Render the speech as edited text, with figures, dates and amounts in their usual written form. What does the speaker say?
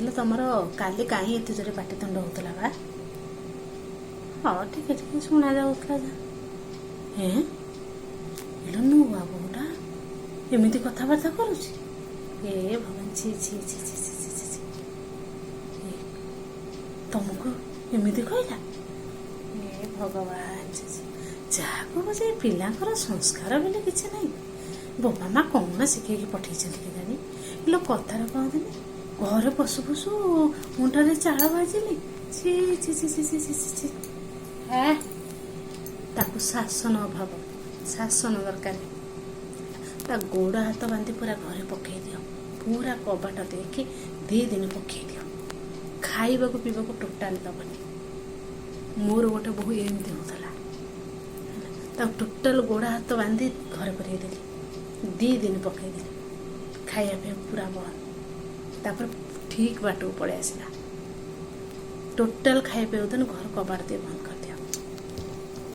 ହେଲେ ତମର କାଲି କାହିଁ ଏତେ ଜୋରେ ପାଟିତୁଣ୍ଡ ହଉଥିଲା ବା? ହଁ, ଟିକେ ଟିକେ ଶୁଣା ଯାଉଥିଲା ଯା। ହେଁ, ହେଲେ ନୂଆ ବୋହୂଟା ଏମିତି କଥାବାର୍ତ୍ତା କରୁଛି? ଏ ଭଗବାନ, ଛି ଛି ଛି ଛି ଛି ଛି ଛି ଛି। ଏ, ତମକୁ ଏମିତି କହିଲା? ଏ ଭଗବାନ, ଛି ଛି। ଯାହା କୁହ ଯେ ପିଲାଙ୍କର ସଂସ୍କାର ବୋଲି କିଛି ନାହିଁ। ବୋପା ମା କଣ ଶିଖେଇକି ପଠେଇଛନ୍ତି କେଜାଣି। ଲୋ, କଥାରେ କହନ୍ତିନି, ଘରେ ପଶୁ ପଶୁ ମୁଣ୍ଡରେ ଚାଳ ବାଜିନି। ଛି ଛି ଛି ଛି ଛି ଛି ଛି ଛି। ହେ, ତାକୁ ଶାସନ ଅଭାବ, ଶାସନ ଦରକାର। ତା ଗୋଡ଼ ହାତ ବାନ୍ଧି ପୁରା ଘରେ ପକେଇ ଦିଅ, ପୁରା କବାଟ ଦେଇକି 2 ଦିନ ପକେଇ ଦିଅ। ଖାଇବାକୁ ପିଇବାକୁ ଟୋଟାଲ ଦବନି। ମୋର ଗୋଟେ ବୋହୂ ଏମିତି ହଉଥିଲା ହେଲା, ତାକୁ ଟୋଟାଲ ଗୋଡ଼ ହାତ ବାନ୍ଧି ଘରେ ପୁରେଇ ଦେଲି, 2 ଦିନ ପକେଇଦେଲି, ଖାଇବା ପିଇବା ପୁରା ବନ୍ଦ। ତାପରେ ଠିକ ବାଟକୁ ପଳେଇ ଆସିଲା। ଟୋଟାଲ ଖାଇବା ପିଇବାକୁ ଦେନି, ଘର କବାଟ ଦେଇ ବନ୍ଦ କରିଦେଲି।